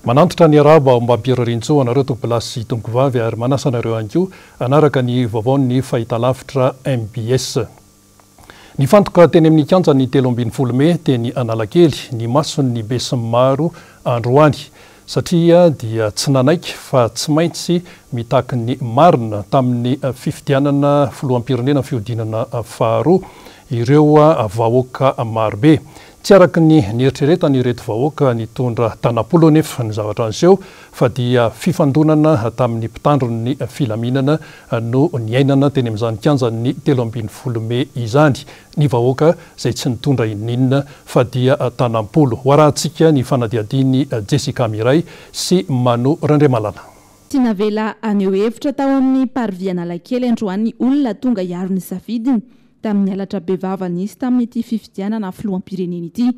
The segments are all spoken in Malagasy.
Manantitra ny arahaba ombam-pirariantsoa anareo tompolahy sy tompovavy ary manasa anareo ihany koa hanaraka ny vaovaon'ny fahitalavitra mbs. Nifantoka teny amin'ny kianjan'ny 13 mey teny Analakely ny mason'ny besinimaro androany satria dia tsy nanaiky fa tsy maintsy mitaky ny marina tamin'ny fifidianana filoham-pirenena fihodinana faharoa ireo vahoaka marobe. Tsy araka ny nieritreretan'ireto vahoaka nitondra tanam-polo anefa ny zavatra niseho fa dia fifandonana tamin'ny mpitandro ny filaminana no niainana teny amin'izany kianjan'ny 13 mey izany. Ny vahoaka izay tsy nitondra inoninona fa dia tanam-polo. Ho arahantsika ny fanadihadian'i Jessica Miray sy Mano Randriamalala. Tsy navela haneho hevitra tao amin'ny Parvis Analakely androany ny olona tonga hiaro ny safidiny tamin'ny halatra bevava nisy tamin'ity fifidianana filoham-pirenena ity.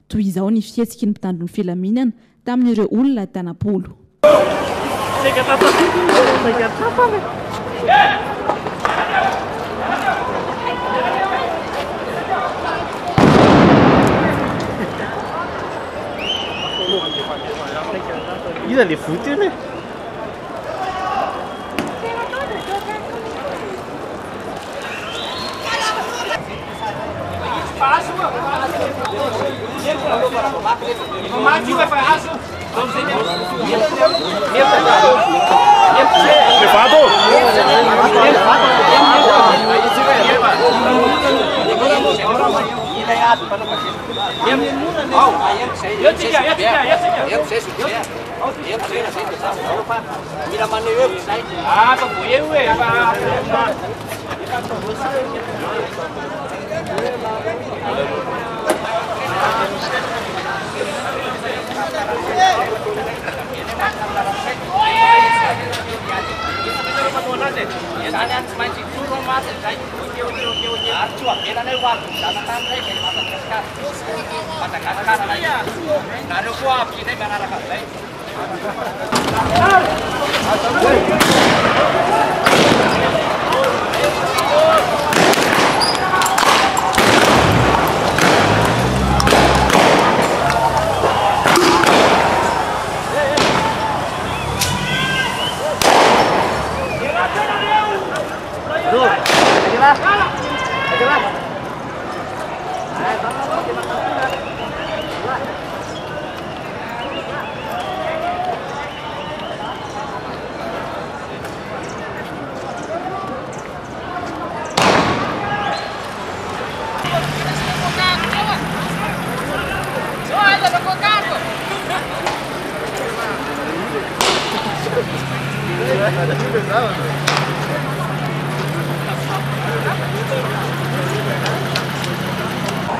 Toy izao ny fihetsiky ny mpitandro ny filaminana tamin'ireo olona tanam-polo. Iza le voa teo e?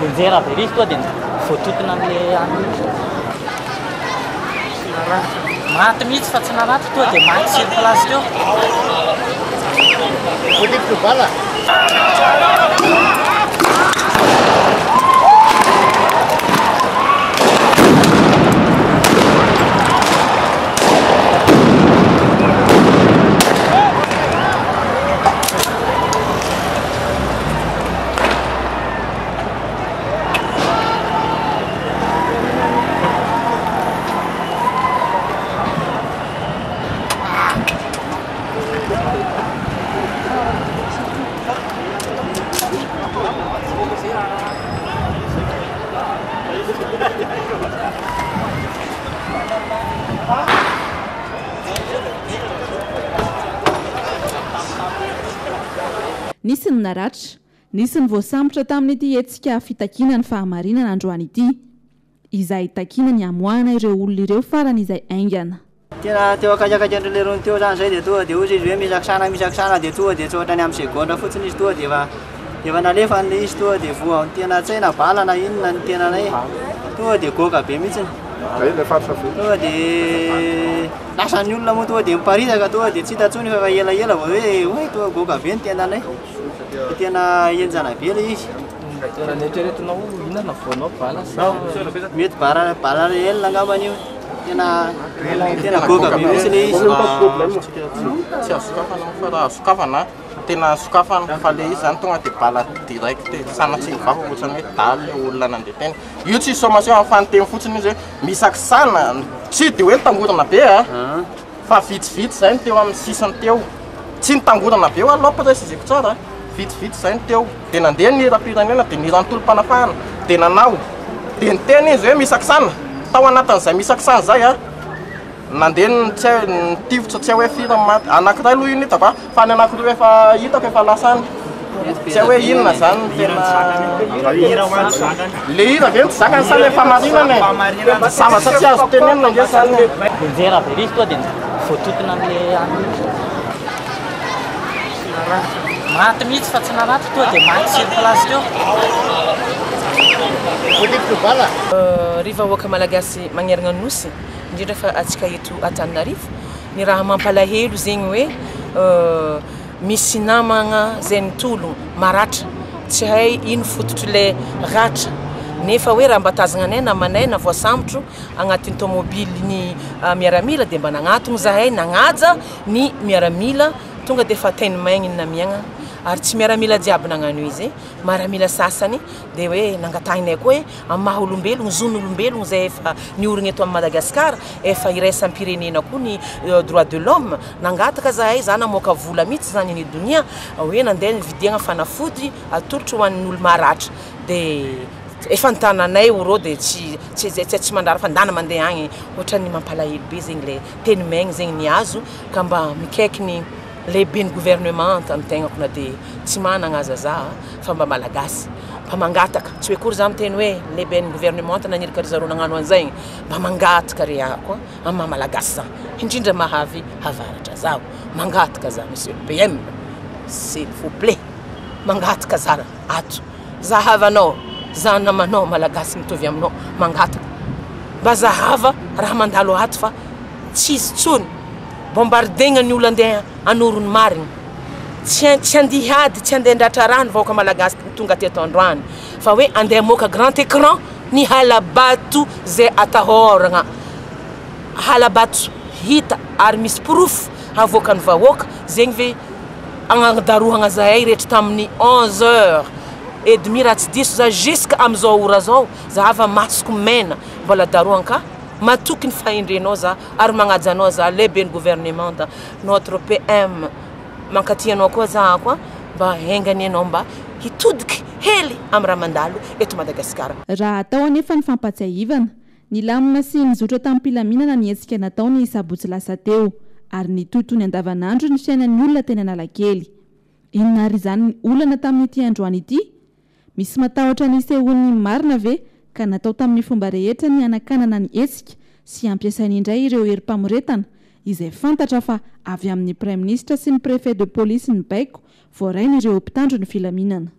Nianjera be izy tonga dia voatotona amin'ilay hanina. Maty mihitsy fa tsy naratra tonga dia maty sur place teo. Voatifitry bala. Nisy ny naratra, nisy ny voasambotra tamin'ity hetsika fitakiana ny fahamarinana androany ity. Izay takiana ny hamoahana ireo olona ireo farany izay haingana. Tena teo akaikakaiky an-dry lerony teo zany zay dia tonga dia hozy izy hoe misakisana misakisana dia tonga dia tsy ohatrany amin'ny segondra fotsiny izy tonga dia efa efa nalefa an'ilay izy tonga dia voa tena tsy hay na bala na inona ny tenanay tonga dia goaka be mihitsiny tonga dia lasa ny olona moa tonga dia miparitaka tonga dia tsy hita intsony fa efa elaela vao hoe oay tonga goaka be ny tenanay dia tena henjana be ilay izy. Raha ny eritreretinao inona no voanao bala sa Mety bala bala réel angambany io. Tena tena goaka be mihitsy le izy. Tsy azo sokafana fa raha sokafana tena sokafana fa le izy zany tonga de bala direct sanatria ny vava ohatrany hoe daly le olona nandeha teny. Io tsy sommation fa niteny fotsiny izy hoe misakisana tsy de hoe nitangorona be a fa vitsivitsy zay ny teo amin'ny sisiny teo. Tsy nitangorona be aloha préciseko tsara, vitsivitsy zay ny teo. De nandeha ny hiram-pirenena de ny hiran'ny tolom-panafahana de nanao de niteny izy hoe misakisana. Tao anatin'izay misakisana zay a nandeha ny tsy hay nitifitra tsy hay hoe firy ny maty. Anankiray aloha iny hitako a fa ny anankiroa efa hitako efa lasa any. Tsy hay hoe inona zany no tena le hira ve no tsy zakany sa le famarinana e? Zavatra tsy azo tenenina ange zany e. Nianjera be izy tonga dia voatotona amin'ilay anona. Maty mihitsy fa tsy naratra tonga dia maty sur place teo. Ry vahoaka malagasy magnerana ny nosy, indrindra fa antsika eto Antananarivo, ny raha mampalahelo zegny hoe misy namagna zay nitologno maratra tsy hay ino fototr'ilay ratra nefa hoe raha mba tazagna anay namanay na voasambotro agnatin'ny tômôbilin'ny miaramila dia mba nagnatogno zahay nagnaja ny miaramila tonga dia efa teny maigny ny namiagna ary tsy miaramila jiaby nagnano izy maramila sasany dia hoe nangatahinay koa hoe amin'ny maha olombelogno zon'olombelogno zay efa niorigna eto amin'i Madagasikara efa iraisam-pirenena koa ny droit de l'homme nangataka zahay za namoaka vola mihitsy zany ny donia hoe nandeha nividiagna fanafody atolotro ho an'ny olo maratra dia efa ny tananay oro dia tsy tsy tsy tsy mandrara fa ndana mandeha agny ohatran'ny mampalahelo be zegny le teny maigny zegny ny azo ka mba mikaiky ny lehiben'ny gouvernement ny tegnako na dia tsy managna aza za fa mba malagasy mba mangataka tsy hoe akory za miteny hoe lehiben'ny gouvernement naniraka ry zareo nagnano an'izay mba mangataka re ako amin'ny maha malagasy za indrindra mahavy havaratra zaho mangataka za monsieur le PM s'il vous plait mangataka za ato zahavanao za namanao malagasy mitovy aminao mangataka mba zahava raha mandalo ato fa tsisy tsony bombardegna ny olo andeha anoro ny marigny tsy tsy andeha hiady tsy andeha handratra rano vahoaka malagasy tonga teto androany fa hoe andeha hamoaka grand écran ny hala-bato zay atahoragna hala-bato hita ary misy porofo havoakan'ny vahoaka zegny ve agnadarohagna zahay rehetra tamin'ny 11 heures et demi raha tsy diso za jusque amizao ora zao zahava masoko mena mbola darohagna ka matoky ny fahendrenao za ary magnaja anao za lehiben'ny gouvernement notre PM mankaty anao koa za koa mba hengany anao mba hitodiky hely amin'ny raha mandalo eto Madagasikara. Raha atao anefa ny fampatsiahivana, nilamina sy nizotra tamim-pilaminana ny hetsika natao ny sabotsy lasa teo, ary nitohy toy ny andavanandro ny fiainan'ny olona teny Analakely. Inona àry izany ny olana tamin'ity androany ity? Misy matahotra ny hisehoan'ny marina ve ka natao tamin'ny fomba rehetra ny hanakanana ny hetsika sy hampiasaina indray ireo herim-pamoretana izay fantatra fa avy amin'ny Praiminisitra sy ny Préfet de police ny baiko voarain'ireo mpitandro ny filaminana.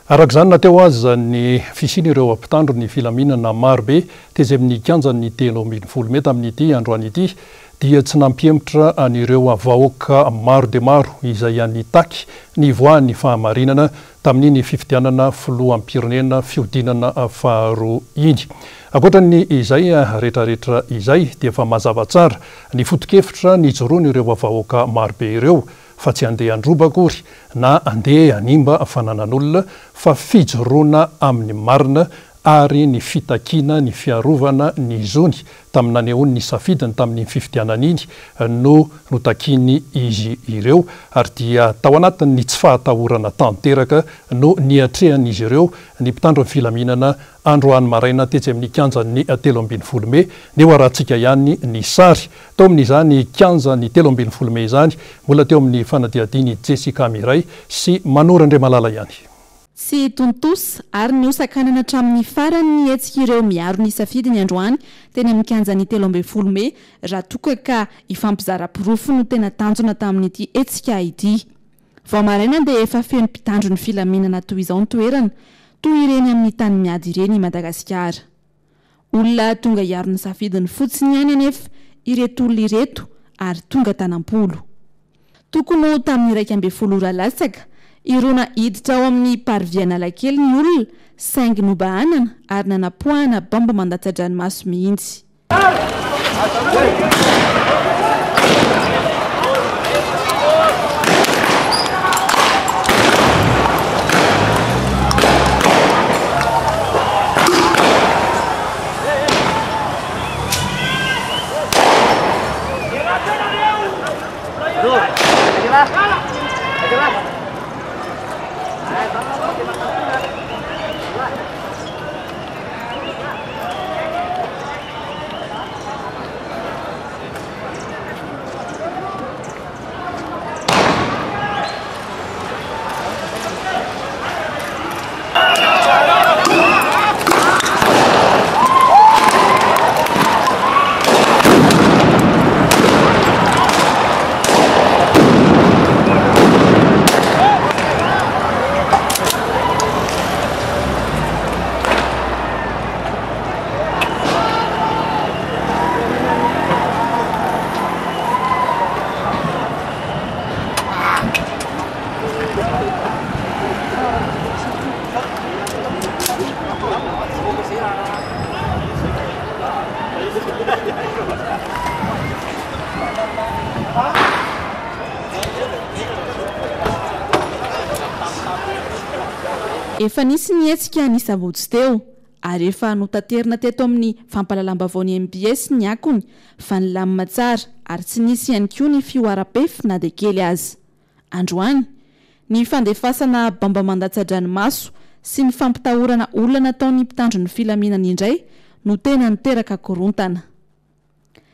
Araka izany, na teo aza ny fisian'ireo mpitandro ny filaminana marobe tetsy amin'ny kianjan'ny 13 mey tamin'ity androany ity dia tsy nampihemotra an'ireo vahoaka maro dia maro izay nitaky ny hivoahan'ny fahamarinana tamin'iny fifidianana filoham-pirenena fihodinana faharoa iny. Ankoatra ny izay rehetrarehetra izay dia efa mazava tsara ny foto-kevitra nijoroan'ireo vahoaka marobe ireo fa tsy handeha handroba akory na handeha hanimba fananan'olona fa fijoroana amin'ny marina ary ny fitakiana ny fiarovana ny zony tamin'ny nanehoany ny safidiny tamin'iny fifidianana iny no notakiany izy ireo ary dia tao anatin'ny tsy fahatahorana tanteraka no niatrehan'izy ireo ny mpitandro ny filaminana androany maraina tetsy amin'ny kianjan'ny 13 mey. Nehoarantsika ihany ny sary tao amin'izany kianjan'ny 13 mey izany, mbola teo amin'ny fanadihadian'i Jessica Miray sy Manoro Andriamalala ihany. Tsy tontosa ary nosakanana hatramin'ny farany ny hetsik'ireo miaro ny safidiny androany teny amin'ny kianjan'ny 13 mey raha toa ka hifampizara porofo no tena tanjona tamin'ity hetsika ity. Vao maraina dia efa feno mpitandro ny filaminana toy izao ny toerana, toy ireny amin'ny tany miady ireny i Madagasikara. Olona tonga hiaro ny safidiny fotsiny ihany anefa ireto olona ireto ary tonga tanam-polo. Tokony ho tamin'ny 11 ora latsaka, hirona hiditra ao amin'ny Parvis Analakely ny olona saingy nobahanana ary nanapoahana baomba mandatsa-dranomaso mihitsy. Efa nisy ny hetsika ny sabotsy teo ary efa notaterina teto amin'ny fampahalalam-baovaon'ny mbs ny akony fa nilamina tsara ary tsy nisy ihany koa ny fihoaram-pefy na dia kely aza. Androany, ny fandefasana baomba mandatsa-dranomaso sy ny fampitahorana olona nataon'ny mpitandro ny filaminana indray no tena niteraka korontana.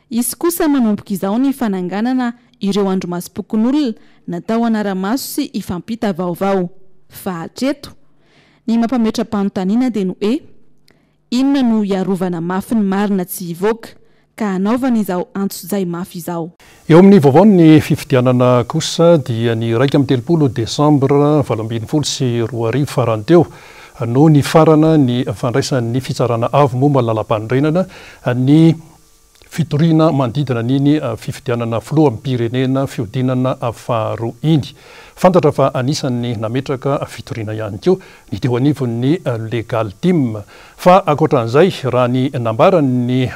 Hisy kosa manomboka izao ny fananganana ireo andrimasom-pokonolona natao hanara-maso sy hifampita vaovao. Fa hatreto, ny mampametra-panontaniana dia ny hoe, Inona no hiarovana mafy ny marina tsy hivoaka, ka hanaovana izao antsojay mafy izao? Eo amin'ny vaovaon'ny fifidianana kosa dia ny 31 desambra 2018 farany teo no nifarana ny fandraisan'ny Fitsarana Avo momba ny Lalàmpanorenana ny fitoriana manodidina an'iny fifidianana filoham-pirenena fihodinana faharoa iny. Fantatra fa anisan'ny nametraka fitoriana ihany koa ny teo anivon'ny Legal Team. Fa ankoatran'izay, raha ny nambaran'ny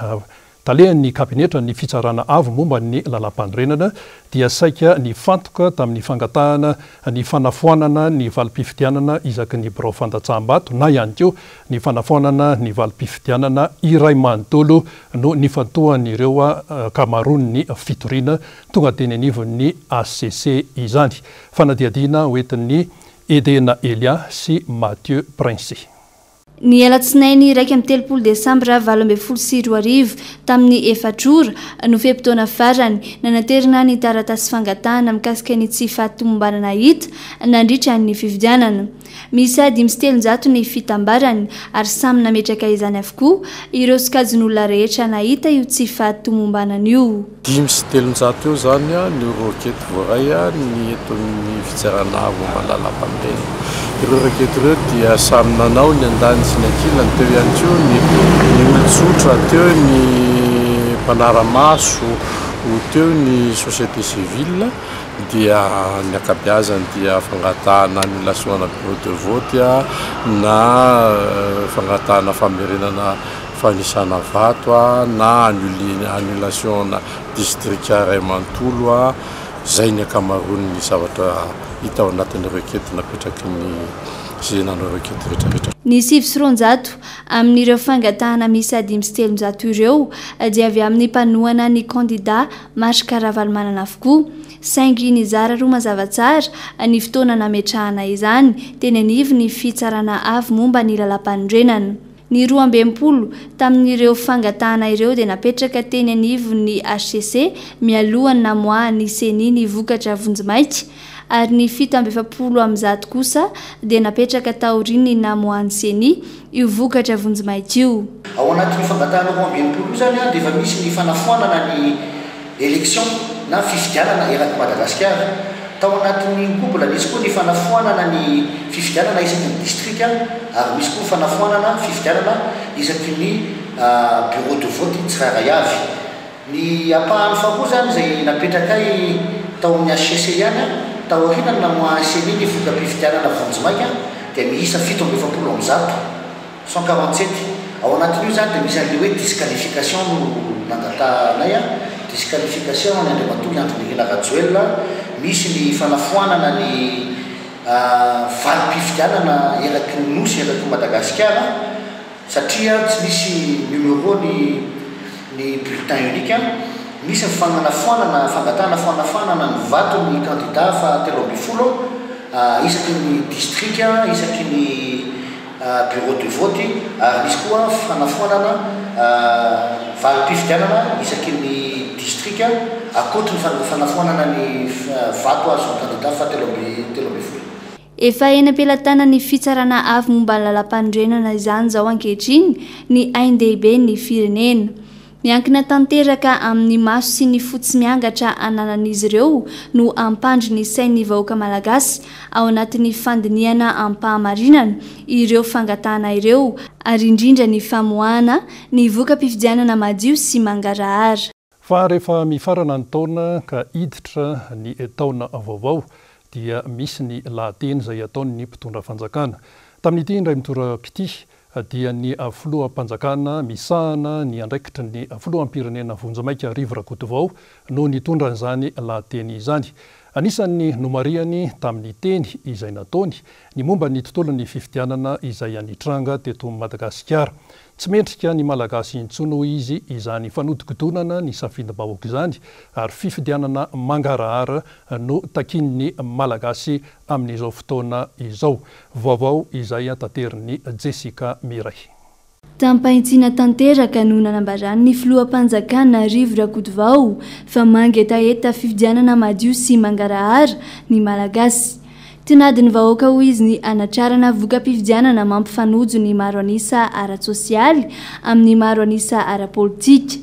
talehan'ny kabinetran'ny Fitsarana Avo momba ny Lalàmpanorenana dia saika nifantoka tamin'ny fangatahana ny fanafoanana ny valim-pifidianana isaky ny birao fandatsaham-bato na ihany koa ny fanafoanana ny valim-pifidianana iray manontolo no nifantohan'ireo ankamaroan'ny fitoriana tonga teny anivon'ny hcc izany. Fanadihadiana hoentin'i Edena Elia sy Mathieu Princi. Ny alatsinainy 31 desambra 2018 tamin'ny efatra ora no fe-potoana farany nanaterana ny taratasy fangatahana mikasika ny tsy fahatomombanana hita nandritra ny fifidianana. Miisa 305 ny fitambarany ary samy nametraka izany avokoa ireo sokajin'olona rehetra nahita io tsy fahatomombanana io. 305 eo izany ny roquette voaray ny eto amin'ny fitsarana avo momba ny lalàmpanorenana. Ireo roquette ireo dia samy nanao ny andaniny sy ny ankilany, teo ihany koa ny ny olon-tsotra, teo ny mpanara-maso, teo ny société civile dia ny ankabeazany dia fangatahana annulation ana bureau de vote na fangatahana famerenana fanisana vato na annulation ana distrika iray manontolo, izay ny ankamaroan'ny zavatra hita ao anatin'ny requête napetraky ny izay nanao requête rehetra rehetra. Ny 209 amin'ireo fangatahana miisa 305 ireo dia avy amin'ny mpanohana ny kandida Marc Ravalomanana avokoa, saingy nizara roa mazava tsara ny fotoana nametrahana izany teny anivon'ny Fitsarana Avo momba ny Lalàmpanorenana. Ny 62 tamin'ireo fangatahana ireo dia napetraka teny anivon'ny hcc mialohan'ny namoahan'ny Ceni ny vokatra vonjimaika ary ny 147 kosa dia napetraka taorian'ny namoahan'ny Ceni io vokatra vonjimaika io. Ao anatin'io fangatahana 62 io izany dia efa misy ny fanafoanana ny élection na fifidianana eran'i Madagasikara. Tao anatin'io koa mbola nisy koa ny fanafoanana ny fifidianana isaky ny distrika ary misy koa fanafoanana fifidianana isaky ny bureau de vote tsirairay avy. Ny ampahany faharoa izany izay napetrakay tao amin'ny hcc ihany taoriana ny namoahan'ny ceni ny voka-pifidianana vonjimaika dia miisa 147, 147. Ao anatin'io izany dia misy an'ilay hoe disqualification no nangatahanay, disqualification an'i Andriamatoa Andry Nirina Rajoelina, misy ny fanafoanana ny valim-pifidianana eraky ny Nosy, eraky Madagasikara, satria tsy nisy numéro ny ny bulletin unique, nisy ny fananafoanana, fangatahana fanafoanana ny vaton'ny kandida faha 13 isaky ny distrika, isaky ny bureau de vote ary nisy koa fanafoanana valim-pifidianana isaky ny distrika ankoatry ny fanafoanana ny vato azon'ny kandida faha 13. Efa eny am-pelatanan'ny Fitsarana Avo momba ny Lalàmpanorenana izany izao ankehitriny ny ain-dehiben'ny firenena. Miankina tanteraka amin'ny maso sy ny fo tsy miangatra ananan'izy ireo no hampandry ny sain'ny vahoaka malagasy ao anatin'ny fandinihana am-pahamarinana ireo fangatahana ireo ary indrindra ny famoahana ny voka-pifidianana madio sy mangarahara. Fa rehefa mifarana ny taona ka hiditra ny taona vaovao dia misy ny lahateny izay ataon'ny mpitondra fanjakana. Tamin'ity indray mitoraka ity dia ny filoham-panjakana misahana ny andraikitry ny filoham-pirenena vonjimaika Rivo Rakotovao no nitondra an'izany lahateny izany. Anisan'ny nomarihany tamin'ny teny izay nataony ny momba ny tontolon'ny fifidianana izay nitranga teto Madagasikara. Tsy mendrika ny Malagasy intsony hoy izy izany fanodikodonana ny safidim-bahoaka izany ary fifidianana mangarahara no takian'ny Malagasy amin'izao fotoana izao. Vaovao izay taterin'i Jessica Miray. Tam-pahintsiana tanteraka no nanambaran'ny filoham-panjakana Rivo Rakotovao fa mangetaheta fifidianana madio sy mangarahara ny Malagasy. Tinadin'ny vahoaka hoy izy ny hanatrarana voka-pifidianana mampifanojo ny maro an'isa ara-tsosialy amin'ny maro an'isa ara-politika.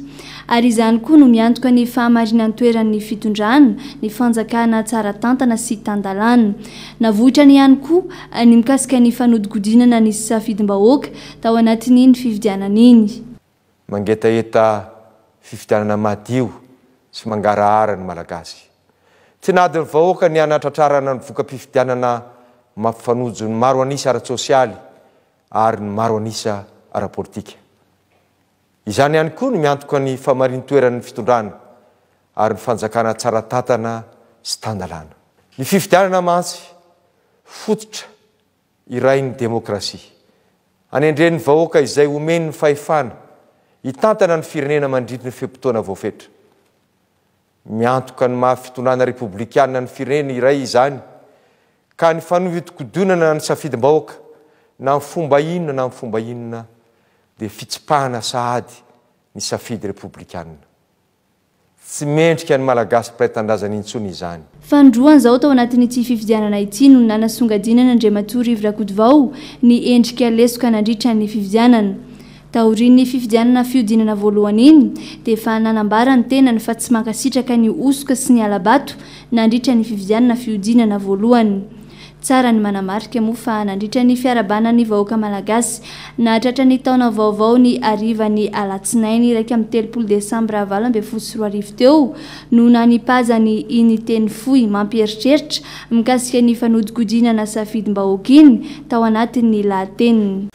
Ary izany koa no miantoka ny fahamarinan-toeran'ny fitondrana, ny fanjakana tsara tantana sy tan-dalàna. Navoitrany ihany koa ny mikasika ny fanodikodinana ny safidim-bahoaka tao anatin'iny fifidianana iny. Mangetaheta fifidianana madio sy mangarahara ny Malagasy. Tsy nahadin'ny vahoaka ny hanatratrarana ny voka-pifidianana mampifanojo ny maro an'isa ara-tsosialy ary ny maro an'isa ara-politika. Izany ihany koa no miantoka ny fahamarin-toeran'ny fitondrana ary ny fanjakana tsara tantana sy tan-dalàna. Ny fifidianana mantsy fototra irain'ny demokrasia. Anendren'ny vahoaka izay omeny ny fahefana hitantana ny firenena mandritry ny fe-potoana voafetra. Miantoka ny maha fitondrana repoblikana ny firenena iray izany ka ny fanohitokodonana ny safidim-bahoaka na amin'ny fomba inona na amin'ny fomba inona dia fitsipahana sahady ny safidy repoblikana. Tsy mendrika ny Malagasy mpiray tanindrazana intsony izany. Fanindroany izao tao anatin'ity fifidianana ity no nanasongadinana Andriamatoa Rivo Rakotovao ny endrika lesoka nandritra ny fifidianana. Taorian'ny fifidianana fihodinana voalohany iny dia efa nanambara ny tenany fa tsy mankasitraka ny hosoka sy ny hala-bato nandritra ny fifidianana fihodinana voalohany. Tsara ny manamarika moa fa nandritra ny fiarahabana ny vahoaka malagasy nahatratra ny taona vaovao ny harivan'ny alatsinainy 31 desambra 2018 teo no nanipazany iny teny fohy mampieritreritra mikasika ny fanodikodinana safidim-bahoaka iny tao anatin'ny lahateniny.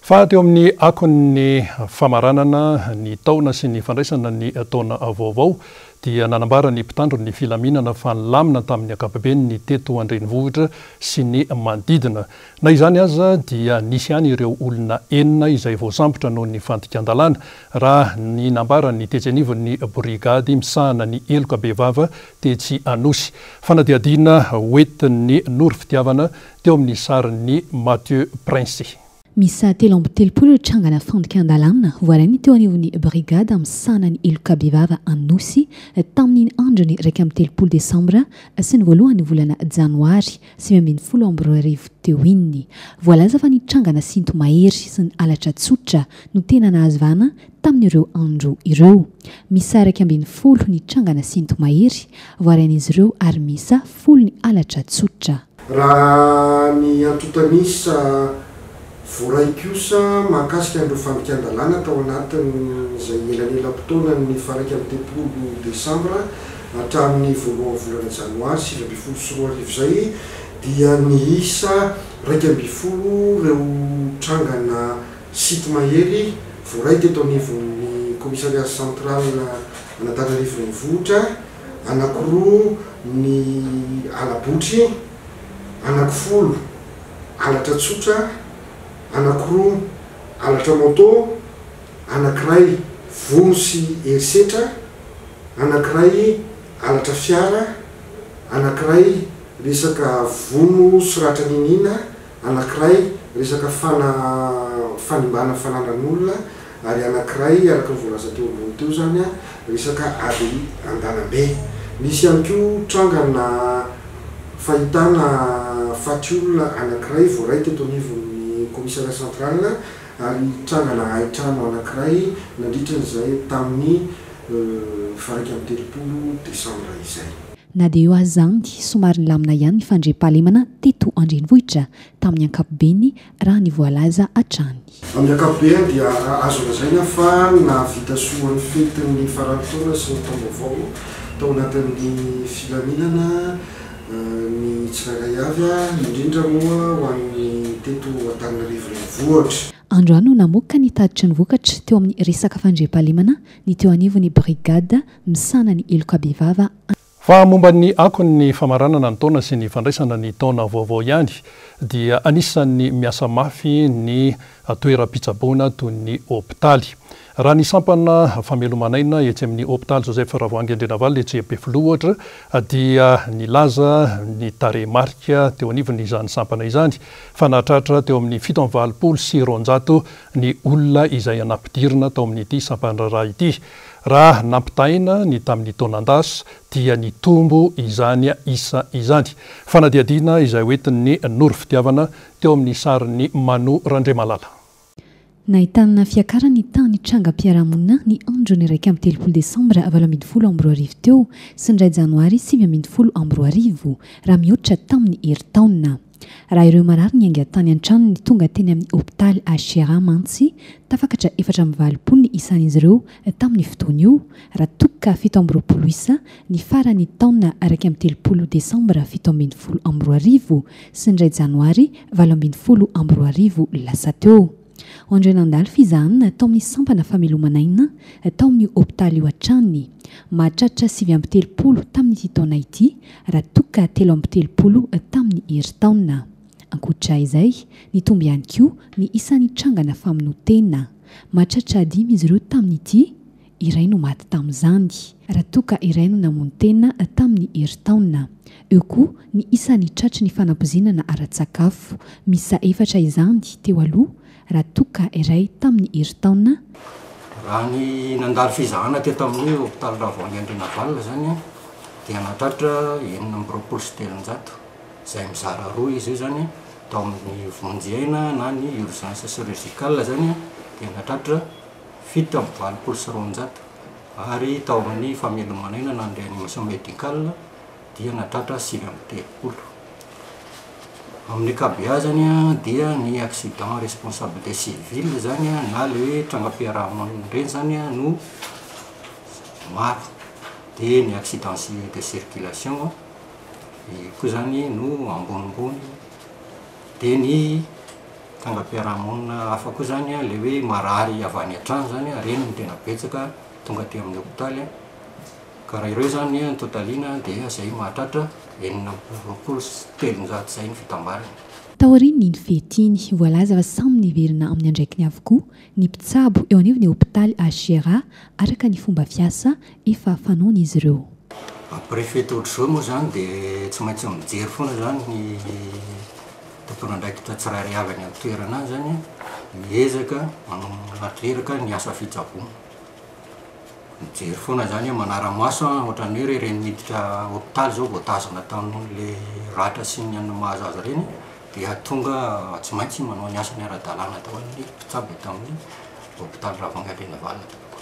Fa teo amin'ny akon'ny famaranana ny taona sy ny fandraisana ny taona vaovao dia nanambara ny mpitandro ny filaminana fa nilamina tamin'ny ankapobeny ny teto an-drenivohitra sy ny manodidina. Na izany aza dia nisy ihany ireo olona enina izay voasambotra noho ny fandikan-dalàna, raha ny nambaran'ny tetsy anivon'ny borigady misahana ny heloka bevava tetsy Anosy. Fanadihadiana hoentin'ny Noro Fitiavana teo amin'ny sarin'i Mathieu Prince. Miisa 33 ireo trangana fandikan-dalàna voarain'ny teo anivon'ny Brigade misahana ny heloka bevava Anosy tamin'iny andron'ny 31 desambra sy ny voalohan'ny volana janoary 2019 teo iny. Voalaza fa ny trangana sinto-mahery sy ny halatra tsotra no tena nahazo vahana tamin'ireo andro ireo. Miisa 11 ny trangana sinto-mahery voarain'izy ireo ary miisa folo ny halatra tsotra. Raha ny antontan'isa voaray kosa mahakasika an'ireo fandikan-dalàna tao anatin'izay elanelam-potoanan'ny faha-31 desambra hatramin'ny voalohan'ny volana janoary 2019 izay dia niisa 11 ireo trangana sinto-mahery. voaray teto anivon'ny Commissariat Central an'Antananarivo Renivohitra, anankiroa ny hala-botry, anankifolo halatra tsotra, anankiroa halatra moto, anankiray vono sy herisetra, anankiray halatra fiara, anankiray resaka vono sy ratra niniana, anankiray resaka fana fanimbana fananan'olona ary anankiray araka ny voalaza teo ambony teo izany resaka ady an-dalambe. Nisy ihany koa trangana fahitana faty olona anankiray voaray teto anivon'ny commissariat central ary trangana hain-trano anankiray nandritra izay tamin'ny faha 31 desambra izay. Na dia eo aza izany, somary nilamina ihany ny fandriampahalemana teto an-drenivohitra tamin'ny ankapobeny raha ny voalaza hatrany. Amin'ny ankapobeny dia azo lazaina fa nahavita soa ny fetin'ny faran'ny taona sy ny taom-baovao tao anatin'ny filaminana ny tsirairay avy, indrindra moa ho an'ny teto Antananarivo Renivohitra. Androany no namoaka ny tatitry ny vokatra teo amin'ny resaka fandriampahalemana ny teo anivon'ny brigade misahana ny heloka bevava Fa momba ny akon'ny famaranana ny taona sy ny fandraisana ny taona vaovao ihany dia anisan'ny miasa mafy ny toeram-pitsaboana toy ny hopitaly. Raha ny sampana fameloman'aina etsy amin'ny hopitaly Joseph Ravoahangy Andrianavalona etsy Ampefiloha ohatra dia nilaza ny tarehimarika teo anivon'izany sampana izany fa nahatratra teo amin'ny 287 ny olona izay nampidirina tao amin'ity sampan-draharaha ity. Raha nampitahaina ny tamin'ny taonan-dasa dia nitombo izany isa izany. Fanadihadiana izay hoentin'ny Noro Fitiavana teo amin'ny sarin'i Mano Randriamalala. Nahitana fiakarany tany trangam-piarahamonina ny andron'ny 31 desambra 2018 teo sy ny iray janoary 2019 raha mihoatra tamin'ny herintaona. Raha ireo marary niainga tany an-tranony tonga teny amin'ny hopitaly HRA mantsy, tafakatra 84 ny isan'izy ireo tamin'ny fotoana io, raha toa ka 27 isa ny faran'ny taona 31 desambra 2017 sy ny iray janoary 2018 lasa teo. André nandalo fizahana tao amin'ny sampana fameloman'aina tao amin'io hopitaly io hatrany. Mahatratra 39 tamin'ity taona ity raha toa ka 33 tamin'ny herintaona. Ankoatra izay, nitombo ihany koa ny isan'ny trangana famonoan-tena. Mahatratra dimy izy ireo tamin'ity, iray no maty tamin'izany, raha toa ka iray no namono tena tamin'ny herintaona. Eo koa ny isan'ny tratry ny fanampoizinana ara-tsakafo, miisa efatra izany teo aloha, raha toa ka iray tamin'ny herintaona. Raha ny nandalo fizahana teto amin'ny hopitaly Ravoahangy Andrianavalona izany dia nahatratra 366, izay mizara roa izy io izany, tao amin'ny vonjy aina na ny urgence chirurgicale izany dia nahatratra 287 ary tao amin'ny fameloman'aina na ny réanimation médicale dia nahatratra 39. Amin'ny ankabeazany dia ny accident responsabilité civile izany na ilay hoe trangam-piarahamonina ireny izany no maro, dia ny accident de circulation koa izany no ambonimbony, dia ny Trangam-piarahamonina hafa koa izany ilay hoe marary avy any an-trano izany, ireny no tena betsaka tonga aty amin'ny hopitaly. Ka raha ireo izany no totaliana dia izay mahatratra 366 izay ny fitambarany. Taorian'iny fety iny, voalaza fa samy niverina amin'ny andraikiny avokoa ny mpitsabo eo anivon'ny hopitaly HRA araka ny fomba fiasa efa fanaon'izy ireo. Après fety ohatr'izao moa izany dia tsy maintsy mijery foana izany ny tompon'andraikitra tsirairay avy any an-toerana any izany miezaka manatreraka ny asa fitsaboana. Mijery foana izany hoe manara-maso an, ohatran'ny hoe ireny miditra hopitaly izao voatazona tamin'ilay ratra sy ny anona mahazo azy ireny dia tonga tsy maintsy manao ny asany ara-dalàna daholo ny mpitsabo eto amin'ny hopitaly Ravoahangy Andrianavalona tompoko.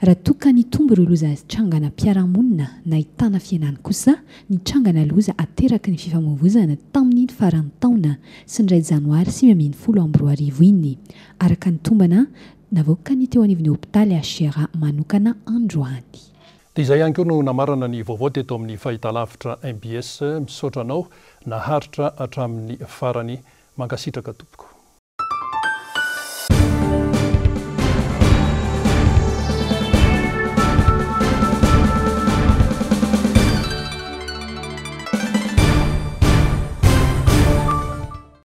Raha toa ka nitombo ireo loza trangana mpiara-monina nahitana fihenany kosa ny trangana loza ateraky ny fifamoivoizana tamin'iny faran'ny taona sy ny iray janoary 2019 iny, araka ny tombana navoakan'ny teo anivon'ny hopitaly HRA manokana androany. Dia izay ihany koa no namarana ny vaovao teto amin'ny fahitalavitra mbs. Misaotra anao naharitra hatramin'ny farany. Mankasitraka tompoko.